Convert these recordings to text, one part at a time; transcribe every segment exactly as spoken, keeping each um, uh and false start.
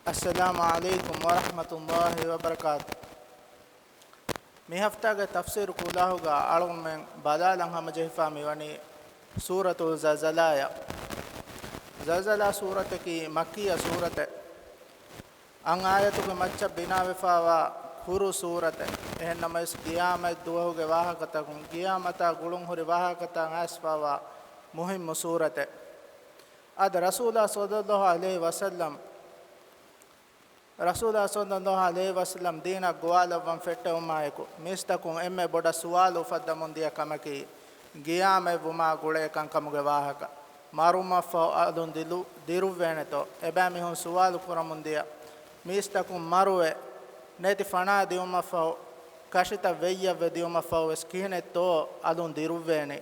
السلام عليكم ورحمة الله وبركاته. މި ހަފްތާގެ ތަފްސީރު ކުލާހުގަ އަޅުގަނޑުމެން ބަލާލަން ހަމަޖެހިފާ މިވަނީ ސޫރަތުލް ޒަލްޒަލާއަށް. ޒަލްޒަލާ ސޫރަތަކީ މައްކީ ސޫރަތެއް. އަށް އާޔަތުގެ މައްޗަށް ބިނާވެފާވާ ކުރު ސޫރަތެއް. އެހެންނަމަވެސް، ގިޔާމަތް ދުވަހުގެ ވާހަކަތަކުން، ގިޔާމަތާ ގުޅުންހުރި ވާހަކަތައް އައިސްފާވާ މުހިއްމު ސޫރަތެއް. އަދި ރަސޫލާ ޞައްލައްލާހު ޢަލައިހި ވަސައްލަމް، ރަސޫލާ ޞައްލައްލާހު ޢަލައިހި ވަސައްލަމް ދީނަށް ގޮވާލައްވަން ފެއްޓެވުމާއެކު، މީސްތަކުން އެންމެ ބޮޑަށް ސުވާލު އުފައްދަމުން ދިޔަ ކަމަކީ، ގިޔާމަތްވުމާ ގުޅޭ ކަންކަމުގެ ވާހަކަ. މަރުމަށްފަހު އަލުން ދިލު-، ދިރުއްވޭނެތޯ؟ އެބައިމީހުން ސުވާލު ކުރަމުން ދިޔަ، މީސްތަކުން މަރުވެ، ނެތި ފަނާ ދިއުމަށްފަހު، ކަށިތައް ވެއްޔަށްވެ ދިއުމަށްފަހު ވެސް ކިހިނެއްތޯ އަލުން ދިރުއްވޭނީ؟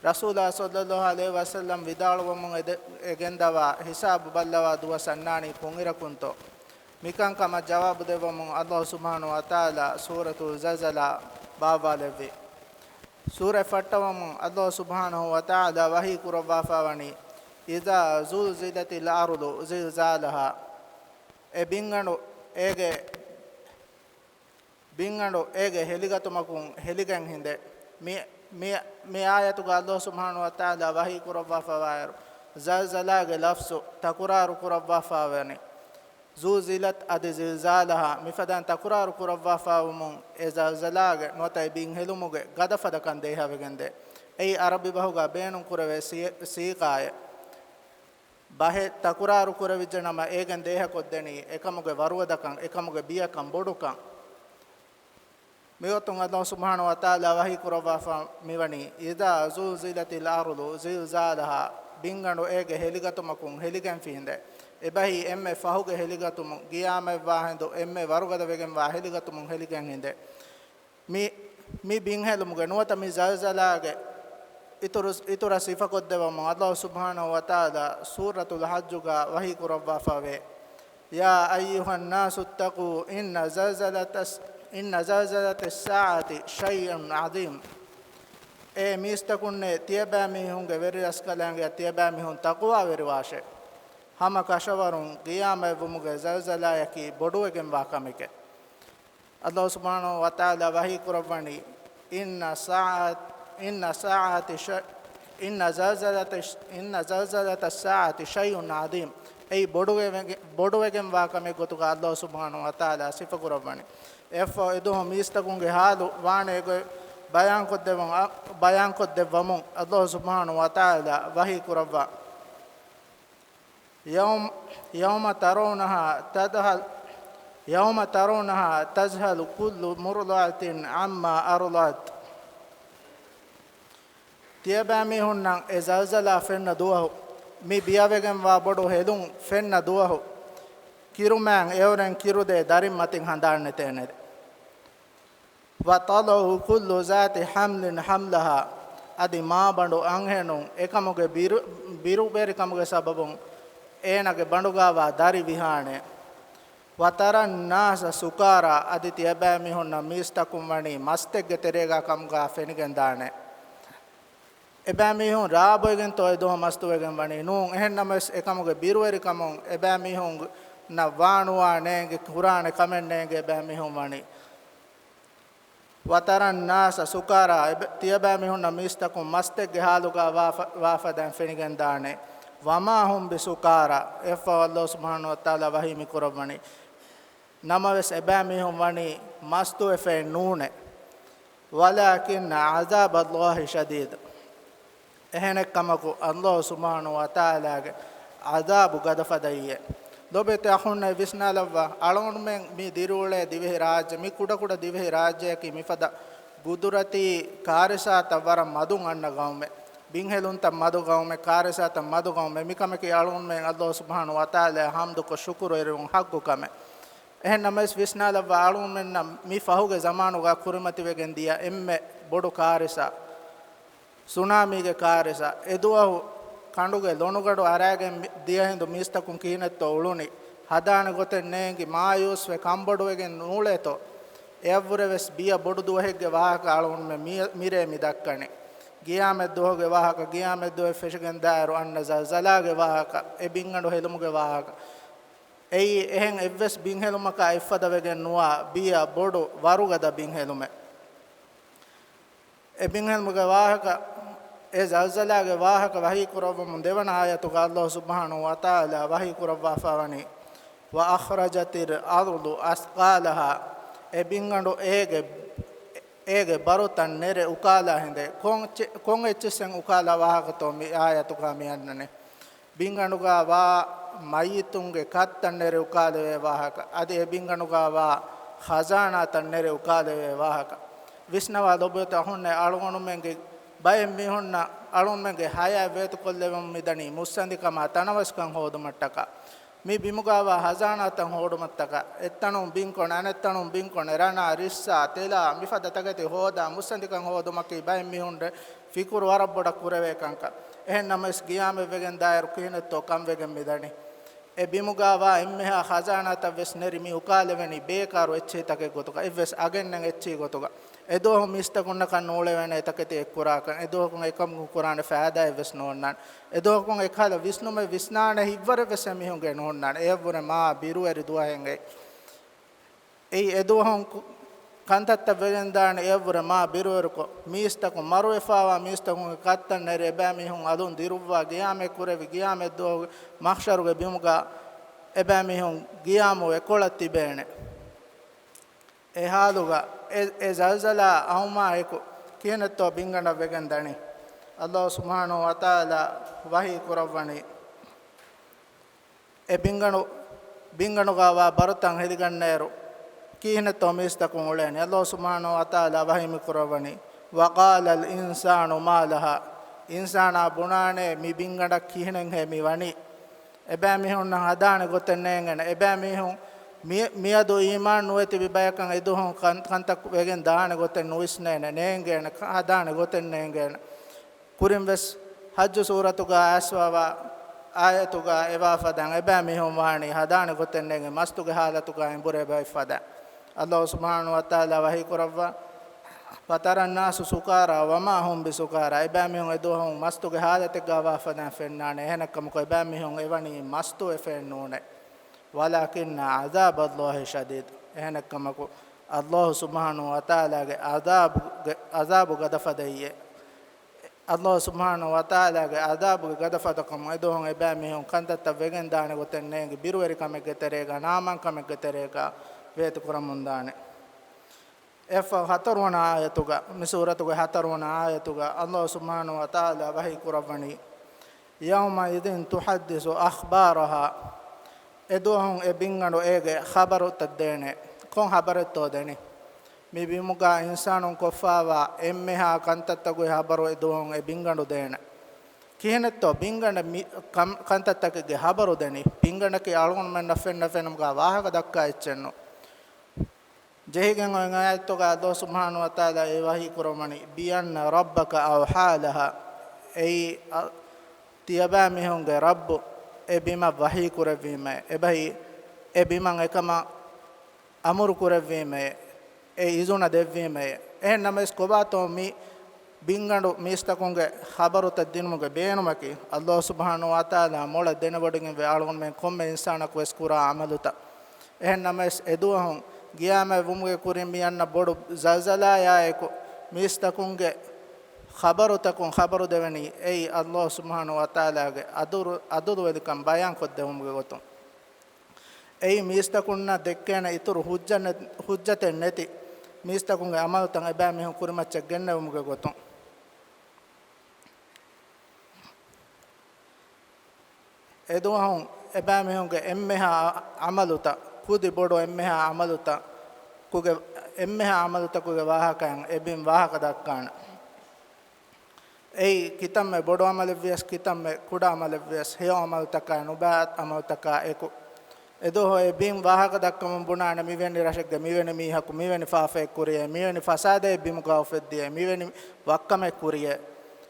ރަސޫލާ ޞައްލައްލާހު ޢަލައިހި ވަސައްލަމް ވިދާޅުވަމުން އެދެ-، އެ ގެންދަވާ ހިސާބު ބައްލަވާ ދުވަސް އަންނާނީ ކޮންއިރަކުންތޯ؟ މިކަންކަމަށް ޖަވާބު ދެއްވަމުން އަލްލާހު ސުބްޙާނަހު ވަތަޢާލާ ސޫރަތުލް ޒަލްޒަލާ ބާއްވާލެއްވި. ސޫރަތް ފައްޓަވަމުން އަލްލާހު ސުބްޙާނަހު ވަތަޢާލާ ވަޙީ ކުރައްވާފާވަނީ، إذا زلزلت الأرض زلزالها. އެ ބިންގަނޑު އޭގެ ބިންގަނޑު އޭގެ ހެލިގަތުމަކުން ހެލިގެން ހިނދެ. މި، މި، މި އާޔަތުގަ އަލްލާހު ސުބްޙާނަހު ވަތަޢާލާ ވަޙީ ކުރައްވާފަވާއިރު، ޒަލްޒަލާގެ ލަފްޒު ތަކުރާރު ކުރައްވާފާވަނީ. ޒުލްޒިލަތް އަދި ޒިލްޒާލަހާ މިފަދައިން ތަކުރާރު ކުރައްވާފާވުމުން، އެ ޒަލްޒަލާގެ ނުވަތަ އެ ބިން ހެލުމުގެ ގަދަފަދަކަން ދޭހަވެގެންދޭ. އެއީ އަރަބި ބަހުގަ ބޭނުންކުރެވޭ ސީ-، ސީޣާއެއް. ބަހެއް ތަކުރާރު ކުރެވިއްޖެނަމަ، އޭގެން ދޭހަކޮށްދެނީ އެކަމުގެ ވަރުގަދަކަން، އެކަމުގެ ބިޔަކަން، ބޮޑުކަން. މިގޮތުން އަލްލާހު ސުބްޙާނަހު ވަތަޢާލާ ވަޙީ ކުރައްވާފަ މިވަނީ، إذا زلزلت الأرض زلزالها، ބިންގަނޑު އޭގެ ހެލިގަތުމަކުން ހެލިގެންފި ހިނދެ. އެބަހީ އެންމެ ފަހުގެ ހެލިގަތުމުން، ގިޔާމަތްވާ ހިނދު އެންމެ ވަރުގަދަވެގެންވާ ހެލިގަތުމުން ހެލިގެން ހިނދެ. މި، މި ބިންހެލުމުގެ ނުވަތަ މި ޒަލްޒަލާގެ އިތުރު، އިތުރަށް ސިފަކޮށްދެއްވަމުން އަލްލާހު ސުބްޙާނަހު ވަތަޢާލާ ސޫރަތުލް ޙައްޖުގަ ވަޙީ ކުރައްވާފަވޭ. يا أيها الناس اتقوا إن زلزلة، إن زلزلة الساعة شيء عظيم. އޭ މީސްތަކުންނޭ، ތިޔަބައިމީހުންގެ ވެރިރަސްކަލާނގެއަށް ތިޔަބައިމީހުން ތަޤްވާވެރިވާށޭ. ހަމަ ކަށަވަރުން ގިޔާމަތްވުމުގެ ޒަލްޒަލާޔަކީ ބޮޑުވެގެންވާ ކަމެކޭ. އަލްލާހު ސުބްޙާނަހު ވަތަޢާލާ ވަޙީ ކުރައްވަނީ، إن ساعة، إن ساعة ش، إن زلزلة، إن زلزلة الساعة شيء عظيم. އެއީ ބޮޑުވެ-، ބޮޑުވެގެންވާ ކަމެއް ގޮތުގަ އަލްލާހު ސުބްޙާނަހު ވަތަޢާލާ ސިފަކުރައްވަނީ. އެއަށްފަހު އެދުވަހު މީސްތަކުންގެ ޙާލު ވާނޭ ގޮތް ބަޔާންކޮށްދެއްވަމުން، ބަޔާންކޮށްދެއްވަމުން އަލްލާހު ސުބްޙާނަހު ވަތަޢާލާ ވަޙީ ކުރައްވާ. يوم، يوم ترونها تذهل، يوم ترونها تذهل كل مرضعة عما أرضعت. ތިޔަބައިމީހުންނަށް އެ ޒަލްޒަލާ ފެންނަ ދުވަހު، މި ބިޔަވެގެންވާ ބޮޑު ހެލުން ފެންނަ ދުވަހު، ކިރުމައިން އެއުރެން ކިރުދޭ ދަރިން މަތިން ހަނދާން ނެތޭނެ. وتضع كل ذات حمل حملها، އަދި މާބަނޑު އަންހެނުން އެކަމުގެ ބިރު-، ބިރުވެރިކަމުގެ ސަބަބުން އޭނާގެ ބަނޑުގާވާ ދަރި ވިހާނެ. وترى الناس سكارى، އަދި ތިޔަބައިމީހުންނަށް މީސްތަކުން ވަނީ މަސްތެއްގެ ތެރޭގާ ކަމުގާ ފެނިގެންދާނެ. އެބައިމީހުން ރާ ބޮއިގެންތޯ އެދުވަހު މަސްތުވެގެން ވަނީ؟ ނޫން. އެހެންނަމަވެސް، އެކަމުގެ ބިރުވެރިކަމުން އެބައިމީހުންނަށް ވާނުވާ ނޭނގެ، ކުރާނެ ކަމެއް ނޭނގެ އެބައިމީހުން ވަނީ. وترى الناس سكارى، އެބަ-، ތިޔަބައިމީހުންނަށް މީސްތަކުން މަސްތެއްގެ ހާލުގާ ވާފަ-، ވާފަދައިން ފެނިގެންދާނެ. وما هم بسكارى، އެއަށްފަހު އަލްލާހު ސުބްޙާނަހު ވަތަޢާލާ ވަޙީ މިކުރައްވަނީ. ނަމަވެސް، އެބައިމީހުން ވަނީ މަސްތުވެފައެއް ނޫނޭ. ولكن عذاب الله شديد. އެހެނެއްކަމަކު، އަލްލާހު ސުބްޙާނަހު ވަތަޢާލާގެ ޢަޛާބު ގަދަފަދައިއޭ. ލޯބިވެތި އަޚުންނޭ، ވިސްނާލައްވާ، އަޅުގަނޑުމެން މި ދިރިއުޅޭ ދިވެހި ރާއްޖެ، މި ކުޑަކުޑަ ދިވެހި ރާއްޖެއަކީ މިފަދަ ގުދުރަތީ ކާރިސާތައް ވަރަށް މަދުން އަންނަ ގައުމެއް. ބިންހެލުންތައް މަދު ގައުމެއް، ކާރިސާތައް މަދު ގައުމެއް. މިކަމަކީ އަޅުގަނޑުމެން އަލްލާހު ސުބްޙާނަހު ވަތަޢާލާއަށް ޙަމްދުކޮށް ޝުކުރުވެރިވުން ޙައްޤު ކަމެއް. އެހެން ނަމަވެސް، ވިސްނާލައްވާ، އަޅުގަނޑުމެންނަށް މި ފަހުގެ ޒަމާނުގަ ކުރިމަތިވެގެން ދިޔަ އެންމެ ބޮޑު ކާރިސާ، ސުނާމީގެ ކާރިސާ. އެދުވަހު ކަނޑުގެ ލޮނުގަނޑު އަރާގެން މި-، ދިޔަހިނދު މީސްތަކުން ކިހިނެއްތޯ އުޅުނީ؟ ހަދާނެ ގޮތެއް ނޭނގި މާޔޫސްވެ ކަންބޮޑުވެގެން ނޫޅޭތޯ؟ އެއަށްވުރެވެސް ބިޔަ ބޮޑު ދުވަހެއްގެ ވާހަކަ އަޅުގަނޑުމެން މި-، މިރޭ މި ދައްކަނީ. ގިޔާމަތް ދުވަހުގެ ވާހަކަ، ގިޔާމަތް ދުވަހެއް ފެށިގެން ދާއިރު އަންނަ ޒަލްޒަލާގެ ވާހަކަ، އެ ބިންގަނޑު ހެލުމުގެ ވާހަކަ. އެއީ އެހެން އެއްވެސް ބިންހެލުމަކާ އެއްފަދަވެގެން ނުވާ ބިޔަ ބޮޑު ވަރުގަދަ ބިންހެލުމެއް. އެ ބިންހެލުމުގެ ވާހަކަ، އެ ޒަލްޒަލާގެ ވާހަކަ ވަޙީ ކުރައްވަމުން ދެވަނަ އާޔަތުގަ ﷲ ސުބްޙާނަހޫ ވަތަޢާލާ ވަޙީ ކުރައްވާފަވަނީ، وَأَخْرَجَتِ الْأَرْضُ أَثْقَالَهَا، އެ ބިންގަނޑު އޭގެ، އޭގެ ބަރުތައް ނެރެ އުކާލާ ހިނދެއް. ކޮން ޗެ-، ކޮން އެއްޗިއްސެއް އުކާލާ ވާހަކަތޯ މި އާޔަތުގަ މި އަންނަނީ؟ ބިންގަނޑުގަ ވާ މައްޔިތުންގެ ކަށްތައް ނެރެ އުކާލެވޭ ވާހަކަ، އަދި އެ ބިންގަނޑުގަ ވާ ޚަޒާނާތައް ނެރެ އުކާލެވޭ ވާހަކަ. ވިސްނަވާ ލޮބުވެތި އަޚުންނޭ، އަޅުގަނޑުމެންގެ ބައެއް މީހުންނަށް އަޅުގަނޑުމެންގެ ހަޔާތް ވޭތުކޮށްލެވެމުން މިދަނީ މުއްސަނދިކަމާ ތަނަވަސްކަން ހޯދުމަށްޓަކާ. މި ބިމުގަ ވާ ހަޒާނާތައް ހޯދުމަށްޓަކާ. އެއްތަނުން ބިންކޮށް، އަނެއްތަނުން ބިންކޮށް، ރަނާ، ރިއްސާ، ތެލާ، މިފަދަ ތަކެތި ހޯދާ މުއްސަނދިކަން ހޯދުމަކީ ބައެއް މީހުންގެ ފިކުރު ވަރަށް ބޮޑަށް ކުރެވޭ ކަންކަން. އެހެން ނަމަވެސް ގިޔާމަތް ވެގެން ދާއިރު ކިހިނެއްތޯ ކަން ވެގެން މިދަނީ؟ އެ ބިމުގަ ވާ އެންމެހާ ޚަޒާނާތައް ވެސް ނެރި މި އުކާލެވެނީ ބޭކާރު އެއްޗިހިތަކެއް ގޮތުގަ، އެއްވެސް އަގެއް ނެތް އެއްޗިހި ގޮތުގަ. އެދުވަހު މީސްތަކުންނަކަށް ނޫޅެވޭނެ އެތަކެތި އެއްކުރާކަށް، އެދުވަހަކުން އެކަމަކުން ކުރާނެ ފައިދާއެއް ވެސް ނޯންނާނެ. އެދުވަހަކުން އެކަހަލަ ވިސްނުމެއް ވިސްނާނެ ހިތްވަރެއް ވެސް އެމީހުންގެ ނޯންނާނެ. އެޔަށްވުރެ މާ ބިރުވެރި ދުވަހެއް އެއީ. އެއީ އެދުވަހުން ކު-، ކަންތައްތައް ވެގެންދާނެ އެޔަށްވުރެ މާ ބިރުވެރިކޮށް، މީސްތަކުން މަރުވެފަވާ މީސްތަކުންގެ ކަށްތައް ނެރި އެބައިމީހުން އަލުން ދިރުއްވާ ގިޔާމަތް ކުރެވި ގިޔާމަތްދުވަހުގެ މަޙްޝަރުގެ ބިމުގަ އެބައިމީހުން ގިޔާމު އެކޮޅަށް ތިބޭނެ. އެ ޙާލުގަ އެ، އެ ޒަލްޒަލާ އައުމާ އެކު ކިހިނެއްތޯ ބިންގަނޑަށް ވެގެން ދަނީ؟ ﷲ ސުބްޙާނަހޫ ވަތަޢާލާ ވަޙީ ކުރައްވަނީ، އެ ބިންގަނޑު، ބިންގަނޑުގަ ވާ ބަރުތައް ހެލިގަންނައިރު ކިހިނެއްތޯ މީސްތަކުން އުޅޭނީ؟ ﷲ ސުބްޙާނަހޫ ވަތަޢާލާ ވަޙީ މި ކުރައްވަނީ، وَقَالَ الْإِنسَانُ مَا لَهَا، އިންސާނާ ބުނާނެ މި ބިންގަނޑަށް ކިހިނެއްހޭ މި ވަނީ؟ އެބައިމީހުންނަށް ހަދާނެ ގޮތެއް ނޭނގޭނެ. އެބައިމީހުން މި-، މިއަދު އީމާން ނުވެތިބި ބަޔަކަށް އެދުވަހުން ކަން-، ކަންތައް ވެގެން ދާނެ ގޮތެއް ނުވިސްނޭނެ، ނޭނގޭނެ، ކަ-، ހަދާނެ ގޮތެއް ނޭނގޭނެ. ކުރިން ވެސް ޙައްޖު ސޫރަތުގަ އައިސްފަވާ އާޔަތުގަ އެވާ ފަދައިން އެބައިމީހުން ވާނީ ހަދާނެ ގޮތެއް ނޭނގެ މަސްތުގެ ޙާލަތުގަ އެނބުރޭ ބައެއް ފަދައިން. ﷲ ސުބްޙާނަހޫ ވަތަޢާލާ ވަޙީ ކުރައްވާ، فَتَرَى النَّاسَ سُكَارَىٰ وَمَا هُم بِسُكَارَىٰ، އެބައިމީހުން އެދުވަހު މަސްތުގެ ޙާލަތެއްގަ ވާ ފަދައިން ފެންނާނެ. އެހެނެއްކަމަކު އެބައިމީހުން އެވަނީ މަސްތުވެފައެއް ނޫނޭ. وَلَٰكِنَّ عَذَابَ اللَّهِ شَدِيدٌ، އެހެނެއްކަމަކު ﷲ ސުބްޙާނަހޫ ވަތަޢާލާގެ ޢަޛާބުގެ، ޢަޛާބު ގަދަފަދައްޔޭ. ﷲ ސުބްޙާނަހޫ ވަތަޢާލާގެ ޢަޛާބުގެ ގަދަފަދަކަމުން އެދުވަހުން އެބައިމީހުން ކަންތައްތައް ވެގެންދާނެ ގޮތެއް ނޭނގި ބިރުވެރިކަމެއްގެ ތެރޭގަ، ނާމާންކަމެއްގެ ތެރޭގަ ވޭތުކުރަމުންދާނެ. އެއަށްފަހު ހަތަރުވަނަ އާޔަތުގަ، މި ސޫރަތުގެ ހަތަރުވަނަ އާޔަތުގަ ﷲ ސުބްޙާނަހޫ ވަތަޢާލާ ވަޙީ ކުރައްވަނީ، يَوْمَئِذٍ تُحَدِّثُ أَخْبَارَهَا، އެދުވަހުން އެ ބިންގަނޑު އޭގެ ޚަބަރުތައް ދޭނެ. ކޮން ޚަބަރެއްތޯ ދެނީ؟ މި ބިމުގަ އިންސާނުން ކޮށްފަވާ އެންމެހާ ކަންތައްތަކުގެ ޚަބަރު އެދުވަހުން އެ ބިންގަނޑު ދޭނެ. ކިހިނެއްތޯ ބިންގަނޑަށް މި ކަން-، ކަންތައްތަކެއްގެ ޚަބަރު ދެނީ؟ ބިންގަނޑަކީ އަޅުގަނޑުމެންނަށް ފެންނަ ފެނުމުގަ ވާހަކަ ދައްކާ އެއްޗެއްނު. ޖެހިގެން އޮތް އާޔަތުގަ ﷲ ސުބްޙާނަހޫ ވަތަޢާލާ އެ ވަޙީ ކުރައްވަނީ، بِأَنَّ رَبَّكَ أَوْحَىٰ لَهَا، އެއީ އަ-، ތިޔަބައިމީހުންގެ ރައްބު އެ ބިމަށް ވަޙީ ކުރެއްވީމޭ، އެބަހީ އެ ބިމަށް އެކަމަށް އަމުރު ކުރެއްވީމޭ، އެ އިޒުނަ ދެއްވީމޭ. އެހެން ނަމަވެސް ކޮބާތޯ މި ބިންގަނޑު މީސްތަކުންގެ ޚަބަރުތައް ދިނުމުގެ ބޭނުމަކީ، ﷲ ސުބްޙާނަހޫ ވަތަޢާލާ މޮޅަށް ދެނެވޮޑިގެންވޭ އަޅުގަނޑުމެން ކޮންމެ އިންސާނަކު ވެސް ކުރާ ޢަމަލުތައް. އެހެން ނަމަވެސް އެދުވަހުން ގިޔާމަތް ވުމުގެ ކުރިން މި އަންނަ ބޮޑު ޒަލްޒަލާޔާއެކު މީސްތަކުންގެ ޚަބަރުތަކުން ޚަބަރު ދެވެނީ އެއީ ﷲ ސުބްޙާނަހޫ ވަތަޢާލާގެ ޢަދުލު، ޢަދުލުވެރިކަން ބަޔާންކޮށްދެވުމުގެ ގޮތުން. އެއީ މީސްތަކުންނަށް ދެއްކޭނެ އިތުރު ޙުއްޖަ ނެ-، ޙުއްޖަތެއް ނެތި މީސްތަކުންގެ ޢަމަލުތައް އެބައިމީހުން ކުރިމައްޗަށް ގެންނެވުމުގެ ގޮތުން. އެދުވަހުން އެބައިމީހުންގެ އެންމެހާ ޢަމަލުތައް، ކުދި ބޮޑު އެންމެހާ ޢަމަލުތަކުގެ، އެންމެހާ ޢަމަލުތަކުގެ ވާހަކައިން އެ ބިން ވާހަކަ ދައްކާނެ. އެއީ ކިތަންމެ ބޮޑު ޢަމަލެއްވިޔަސް، ކިތަންމެ ކުޑަ ޢަމަލެއްވިޔަސް، ހެޔޮ ޢަމަލުތަކާއި ނުބައި ޢަމަލުތަކާ އެކު. އެދުވަހު އެ ބިން ވާހަކަ ދައްކަމުން ބުނާނެ، މިވެނި ރަށެއްގެ މިވެނި މީހަކު މިވެނި ފާފައެއް ކުރިޔޭ، މިވެނި ފަސާދައެއް ބިމުގަ އުފެއްދިޔޭ، މިވެނި ވައްކަމެއް ކުރިޔޭ.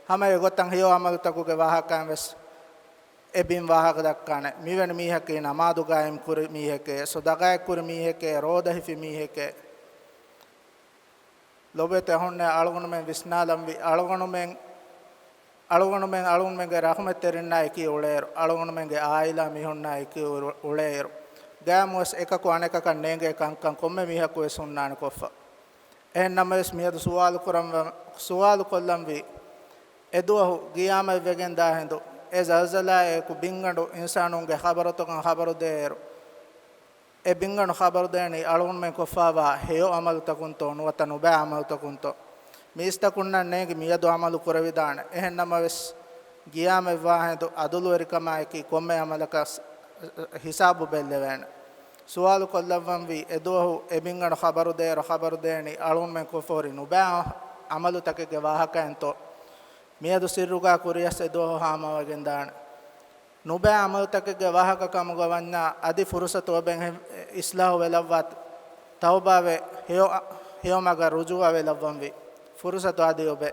ހަމަ އެގޮތަށް ހެޔޮ ޢަމަލުތަކުގެ ވާހަކައިން ވެސް އެ ބިން ވާހަކަ ދައްކާނެ. މިވެނި މީހަކީ ނަމާދު ޤާއިމް ކުރި މީހެކޭ، ޞަދަޤާތް ކުރި މީހެކޭ، ރޯދަ ހިފި މީހެކޭ. ލޮބުވެތި އަޚުންނޭ، އަޅުގަނޑުމެން ވިސްނާލަންވީ، އަޅުގަނޑުމެން، އަޅުގަނޑުމެން އަޅުގަނޑުމެންގެ ރަޙުމަތްތެރިންނާ އެކީ އުޅޭއިރު، އަޅުގަނޑުމެންގެ އާއިލާ މީހުންނާ އެކީ އުޅޭއިރު، ގައިމުވެސް އެކަކު އަނެކަކަށް ނޭނގޭ ކަންކަން ކޮންމެ މީހަކުވެސް ހުންނާނެ ކޮށްފަ. އެހެން ނަމަވެސް މިއަދު ސުވާލު ކުރަން، ސުވާލު ކޮށްލަންވީ، އެދުވަހު ގިޔާމަތް ވެގެންދާ ހިނދު، އެ ޒަލްޒަލާއާއެކު ބިންގަނޑު އިންސާނުންގެ ޚަބަރުތަކުން ޚަބަރުދޭއިރު، އެ ބިންގަނޑު ޚަބަރުދޭނީ އަޅުގަނޑުމެން ކޮށްފާވާ ހެޔޮ ޢަމަލުތަކުންތޯ ނުވަތަ ނުބައި ޢަމަލުތަކުންތޯ؟ މީސްތަކުންނަށް ނޭނގި މިއަދު ޢަމަލު ކުރެވިދާނެ. އެހެން ނަމަވެސް، ގިޔާމަތްވާ ހިނދު ޢަދުލުވެރިކަމާއެކީ ކޮންމެ ޢަމަލަކަށް ހިސާބު ބެއްލެވޭނެ. ސުވާލު ކޮށްލައްވަންވީ، އެދުވަހު އެ ބިންގަނޑު ޚަބަރުދޭއިރު ޚަބަރުދޭނީ އަޅުގަނޑުމެން ކޮށްފަހުރި ނުބައި ޢަމަލުތަކެއްގެ ވާހަކައިންތޯ؟ މިއަދު ސިއްރުގާ ކުރިޔަސް އެދުވަހު ހާމަވެގެންދާނެ. ނުބައި ޢަމަލުތަކެއްގެ ވާހަކަ ކަމުގަ ވަންޏާ، އަދި ފުރުޞަތު އޮބެން އިޞްލާޙު ވެލައްވާ، ތައުބާވެ، ހެޔޮ، ހެޔޮމަގަށް ރުޖޫޢަ ވެލައްވަންވީ. ފުރުޞަތު އަދި އޮބެ.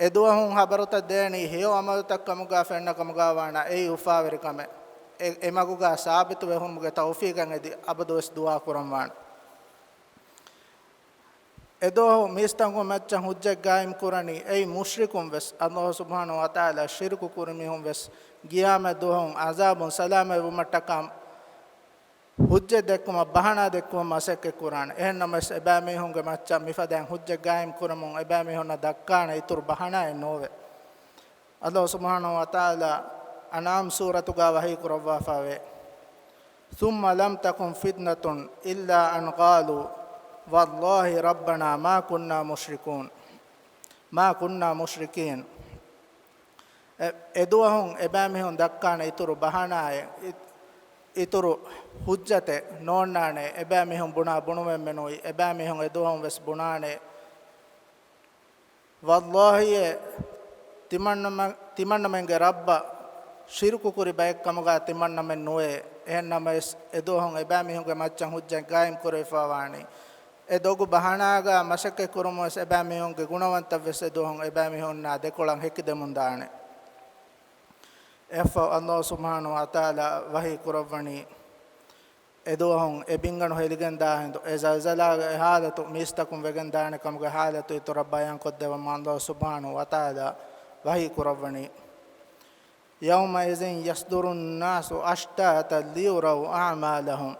އެދުވަހުން ޚަބަރުތައް ދޭނީ ހެޔޮ ޢަމަލުތައް ކަމުގަ ފެންނަ ކަމުގަ ވާނަ، އެއީ އުފާވެރި ކަމެއް. އެ، އެ މަގުގަ ސާބިތުވެ ހުރުމުގެ ތައުފީޤަށް އެދި އަބަދުވެސް ދުޢާ ކުރަންވާނެ. އެދުވަހު މީސްތަކުން މައްޗަށް ޙުއްޖަތް ޤާއިމް ކުރަނީ، އެއީ މުޝްރިކުން ވެސް، ﷲ ސުބްޙާނަހޫ ވަތަޢާލާ ޝިރުކު ކުރި މީހުން ވެސް، ޤިޔާމަތް ދުވަހު ޢަޛާބުން ސަލާމަތް ވުމަށްޓަކާ ޙުއްޖަތް ދެއްކުމަށް، ބަހަނާ ދެއްކުމަށް މަސައްކަތް ކުރާނެ. އެހެން ނަމަވެސް، އެބައިމީހުންގެ މައްޗަށް މިފަދައިން ޙުއްޖަތް ޤާއިމް ކުރަމުން އެބައިމީހުންނަށް ދައްކާނެ އިތުރު ބަހަނާއެއް ނޯވޭ. ﷲ ސުބްޙާނަހޫ ވަތަޢާލާ އަންޢާމް ސޫރަތުގަ ވަޙީ ކުރައްވާފަވޭ، ثم لم تكن فتنتهم إلا أن قالوا والله ربنا ما كنا مشركون، ما كنا مشركين. އެ، އެދުވަހުން އެބައިމީހުން ދައްކާނެ އިތުރު ބަހަނާއެއް، އި، އިތުރު ޙުއްޖަތެއް ނޯންނާނެ. އެބައިމީހުން ބުނާ ބުނުމެއްމެ ނުވި. އެބައިމީހުން އެދުވަހުން ވެސް ބުނާނެ، ވައްލާހިއޭ، ތިމަންނަމެ، ތިމަންނަމެންގެ ރައްބަށް ޝިރުކު ކުރި ބައެއްކަމުގަ ތިމަންނަމެން ނުވޭ. އެހެން ނަމަވެސް، އެދުވަހުން އެބައިމީހުންގެ މައްޗަށް ޙުއްޖަތް ޤާއިމް ކުރެވިފަވާނީ. އެ ދޮގު ބަހަނާގަ މަސައްކަތް ކުރުމުން ވެސް އެބައިމީހުންގެ ގުނަވަންތައް ވެސް އެދުވަހުން އެބައިމީހުންނާ ދެކޮޅަށް ހެކިދެމުންދާނެ. އެއަށްފަހު ﷲ ސުބްޙާނަހޫ ވަތަޢާލާ ވަޙީ ކުރައްވަނީ، އެދުވަހުން އެ ބިންގަނޑު ހެލިގެންދާ ހިނދު، އެ ޒަލްޒަލާގެ އެ ޙާލަތު މީސްތަކުން ވެގެންދާނެ ކަމުގެ ޙާލަތު އިތުރަށް ބަޔާންކޮށްދެއްވަމުން ﷲ ސުބްޙާނަހޫ ވަތަޢާލާ ވަޙީ ކުރައްވަނީ، يومئذ يصدر الناس أشتاتا ليروا أعمالهم.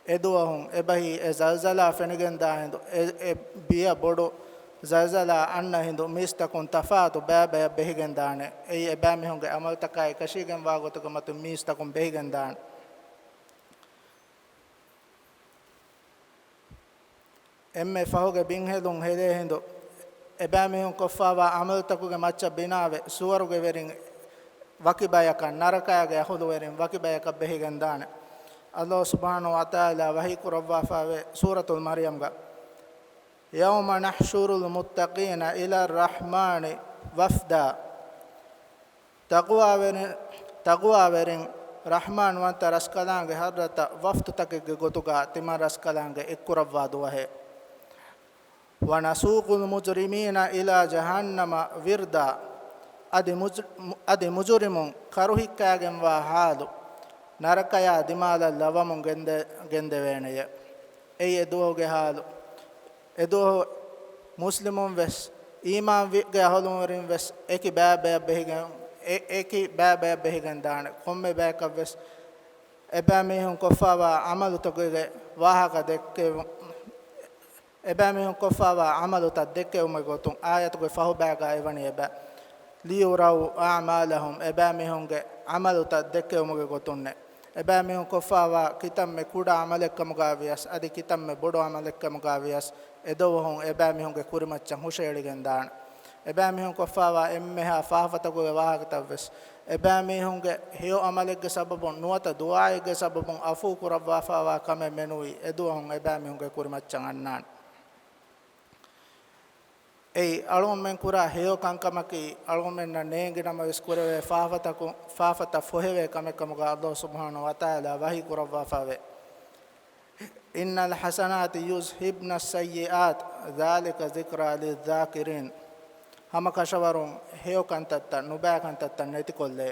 އެދުވަހުން އެބަހީ އެ ޒަލްޒަލާ ފެނިގެންދާ ހިނދު، އެ، އެ ބިޔަ ބޮޑު ޒަލްޒަލާ އަންނަ ހިނދު މީސްތަކުން ތަފާތު ބައިބަޔަށް ބެހިގެންދާނެ. އެއީ އެބައިމީހުންގެ ޢަމަލުތަކާ އެކަށީގެންވާ ގޮތުގެ މަތިން މީސްތަކުން ބެހިގެންދާނެ. އެންމެ ފަހުގެ ބިންހެލުން ހެލޭ ހިނދު، އެބައިމީހުން ކޮށްފާވާ ޢަމަލުތަކުގެ މައްޗަށް ބިނާވެ، ސުވަރުގެ ވެރިން ވަކި ބަޔަކަށް، ނަރަކައިގެ އަހުލުވެރިން ވަކި ބަޔަކަށް ބެހިގެންދާނެ. ﷲ ސުބްޙާނަހޫ ވަތަޢާލާ ވަޙީ ކުރައްވާފައިވޭ ސޫރަތުލް މަރްޔަމްގަ، يوم نحشر المتقين إلى الرحمن وفدا. ތަޤްވާވެރިން، ތަޤްވާވެރިން ރަޙްމާންވަންތަ ރަސްކަލާނގެ ޙަޟްރަތަށް ވަފްދުތަކެއްގެ ގޮތުގަ ތިމަން ރަސްކަލާނގެ އެއްކުރައްވާ ދުވަހެއް. ونسوق المجرمين إلى جهنم وردا. އަދި މުޖް، އަދި މުޖުރިމުން ކަރުހިއްކާގެންވާ ޙާލު ނަރަކަޔާ ދިމާލަށް ލަވަމުން ގެންދެ، ގެންދެވޭނެޔެ. އެއީ އެދުވަހުގެ ޙާލު. އެދުވަހު މުސްލިމުން ވެސް، އީމާންވި ގެ އަހުލުވެރިން ވެސް އެކި ބައިބަޔަށް ބެހިގެން، އެ، އެކި ބައިބަޔަށް ބެހިގެން ދާނެ. ކޮންމެ ބަޔަކަށް ވެސް އެބައިމީހުން ކޮށްފާވާ ޢަމަލުތަކުގެ ވާހަކަ ދެއްކެވު، އެބައިމީހުން ކޮށްފާވާ ޢަމަލުތައް ދެއްކެވުމުގެ ގޮތުން އާޔަތުގެ ފަހުބައިގަ އެވަނީ އެބަ، ليروا أعمالهم، އެބައިމީހުންގެ ޢަމަލުތައް ދެއްކެވުމުގެ ގޮތުންނެ. އެބައިމީހުން ކޮށްފާވާ ކިތަންމެ ކުޑަ ޢަމަލެއްކަމުގަ ވިޔަސް، އަދި ކިތަންމެ ބޮޑު ޢަމަލެއްކަމުގަ ވިޔަސް، އެދުވަހުން އެބައިމީހުންގެ ކުރިމައްޗަށް ހުށައެޅިގެން ދާނެ. އެބައިމީހުން ކޮށްފާވާ އެންމެހާ ފާފަތަކުގެ ވާހަކަތައް ވެސް، އެބައިމީހުންގެ ހެޔޮ ޢަމަލެއްގެ ސަބަބުން ނުވަތަ ދުޢާއެއްގެ ސަބަބުން ޢަފޫ ކުރައްވާފާވާ ކަމެއް މެނުވީ، އެދުވަހުން އެބައިމީހުންގެ ކުރިމައްޗަށް އަންނާނެ. އެއީ، އަޅުގަނޑުމެން ކުރާ ހެޔޮ ކަންކަމަކީ، އަޅުގަނޑުމެންނަށް ނޭނގި ނަމަވެސް ކުރެވޭ ފާފަތަކު، ފާފަތައް ފޮހެވޭ ކަމެއް ކަމުގަ ﷲ ސުބްޙާނަހޫ ވަތަޢާލާ ވަޙީ ކުރައްވާފައެވެ. إن الحسنات يذهبن السيئات ذلك ذكرى للذاكرين. ހަމަ ކަށަވަރުން ހެޔޮ ކަންތައްތައް، ނުބައި ކަންތައްތައް ނެތިކޮށްލޭ.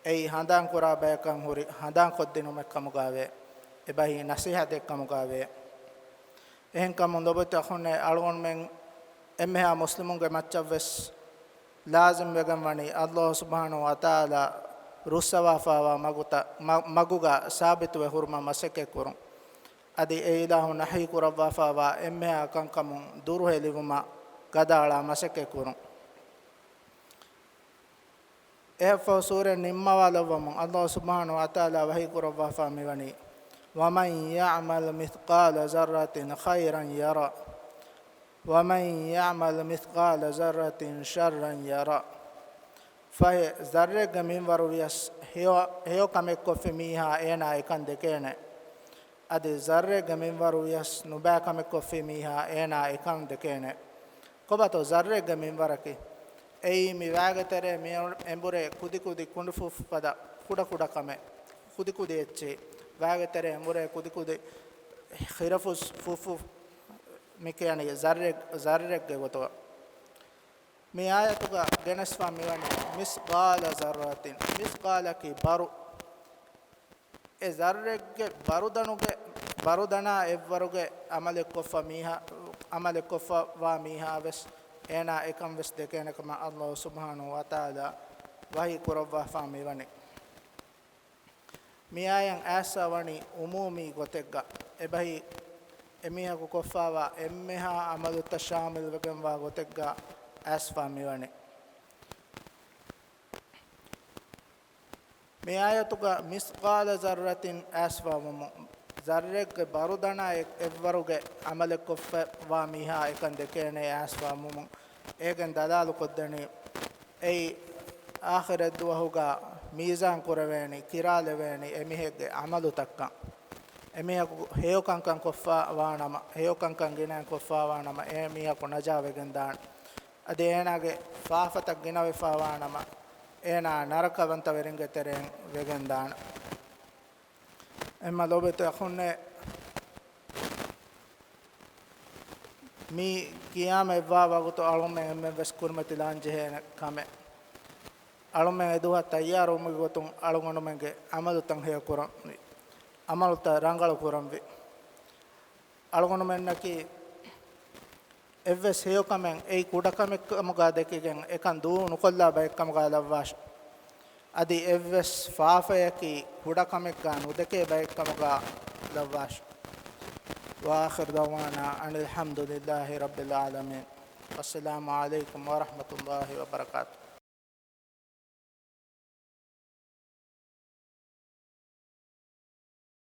އެއީ ހަނދާން ކުރާ ބަޔަކަށް ހުރި ހަނދާން ކޮށްދިނުމެއް ކަމުގައެވެ. އެބަހީ ނަޞޭޙަތެއް ކަމުގައެވެ. އެހެންކަމުން ލޮބުވެތި އަޚުންނޭ، އަޅުގަނޑުމެން އެންމެހާ މުސްލިމުންގެ މައްޗަށްވެސް ލާޒިމް ވެގެން ވަނީ، ﷲ ސުބްޙާނަހޫ ވަތަޢާލާ ރުއްސަވާފާވާ މަގުތަ-، މަ-، މަގުގަ ސާބިތުވެ ހުރުމަށް މަސައްކަތްކުރުން. އަދި އެ އިލާހު ނަހީކުރައްވާފާވާ އެންމެހާ ކަންކަމުން ދުރުހެލިވުމަށް ގަދައަޅާ މަސައްކަތްކުރުން. އެއަށްފަހު ސޫރަތް ނިންމަވާލައްވަމުން ﷲ ސުބްޙާނަހޫ ވަތަޢާލާ ވަޙީކުރައްވާފާ މިވަނީ، وَمَن يَعْمَلْ مِثْقَالَ ذَرَّةٍ خَيْرًا يَرَهُ، وَمَن يَعْمَلْ مِثْقَالَ ذَرَّةٍ شَرًّا يَرَهُ. ފަހެ، ޒައްރެއްގެ މިންވަރު ވިޔަސް ހެޔޮ-، ހެޔޮ ކަމެއްކޮށްފި މީހާ އޭނާ އެކަން ދެކޭނެ. އަދި ޒައްރެއްގެ މިންވަރު ވިޔަސް ނުބައި ކަމެއްކޮށްފި މީހާ އޭނާ އެކަން ދެކޭނެ. ކޮބާތޯ ޒައްރެއްގެ މިންވަރަކީ؟ އެއީ މި ވާގެ ތެރޭ މި އެނބުރޭ ކުދިކުދި ކުނޑުފުށްފަދަ ކުޑަކުޑަ ކަމެއް. ކުދިކުދި އެއްޗެއް. ވާގެ ތެރޭ އެނބުރޭ ކުދިކުދި ޚިރަފުސް ފުށްފުށް މި ކިޔަނީ ޒައްރެއް-، ޒައްރެއްގެ ގޮތުގަ. މި އާޔަތުގަ ގެނެސްފާ މިވަނީ މިސްޤާލަ ޒައްރަތިން. މިސްޤާލަކީ ބަރު. އެ ޒައްރެއްގެ ބަރުދަނުގެ، ބަރުދަނާ އެއްވަރުގެ ޢަމަލެއްކޮށްފަ މީހާ، ޢަމަލެއްކޮށްފަވާ މީހާވެސް އޭނާ އެކަންވެސް ދެކޭނެ ކަމަށް ﷲ ސުބްޙާނަހޫ ވަތަޢާލާ ވަޙީ ކުރައްވާފާ މިވަނީ. މި އާޔަތް އައިސްފާ ވަނީ ޢުމޫމީ ގޮތެއްގަ. އެބަހީ އެމީހަކު ކޮށްފާވާ އެންމެހާ ޢަމަލުތައް ޝާމިލްވެގެންވާ ގޮތެއްގަ އައިސްފާ މިވަނީ. މި އާޔަތުގަ މިސްޤާލަ ޒައްރަތިން އައިސްފާވުމުން، ޒައްރެއްގެ ބަރުދަނާ އެއް-، އެއްވަރުގެ ޢަމަލެއްކޮށްފަވާ މީހާ އެކަން ދެކޭނެ އައިސްފާވުމުން، އޭގެން ދަލާލުކޮށްދެނީ، އެއީ އާޚިރަތްދުވަހުގަ މީޒާން ކުރެވޭނީ، ކިރާލެވޭނީ އެމީހެއްގެ ޢަމަލުތައްކަން. އެމީހަކު ހެޔޮކަންކަން ކޮށްފަވާނަމަ، ހެޔޮކަންކަން ގިނައިން ކޮށްފަވާނަމަ، އެމީހަކު ނަޖާވެގެންދާނެ. އަދި އޭނާގެ ފާފަތައް ގިނަވެފަވާނަމަ، އޭނާ ނަރަކަވަންތަވެރިންގެ ތެރެއިން ވެގެންދާނެ. އެހެންމަ ލޯބިވެތި އަޚުންނޭ، މި ޤިޔާމަތްވާ ވަގުތު އަޅުމެން އެންމެންވެސް ކުރިމަތިލާންޖެހޭނެ ކަމެއް. އަޅުމެން އެދުވަހަށް ތައްޔާރުވުމުގެ ގޮތުން އަޅުގަނޑުމެންގެ ޢަމަލުތައް ހެޔޮކުރަންވީ. ޢަމަލުތައް ރަނގަޅު ކުރަންވީ. އަޅުގަނޑުމެންނަކީ އެއްވެސް ހެޔޮކަމެއް އެއީ ކުޑަކަމެއްކަމުގަ ދެކިގެން އެކަން ދޫ ނުކޮށްލާ ބައެއްކަމުގަ ލައްވާށި. އަދި އެއްވެސް ފާފަޔަކީ ކުޑަކަމެއްގަ ނުދެކޭ ބައެއްކަމުގަ ލައްވާށި. وآخر دعوانا أن الحمد لله رب العالمين. والسلام عليكم ورحمة الله وبركاته.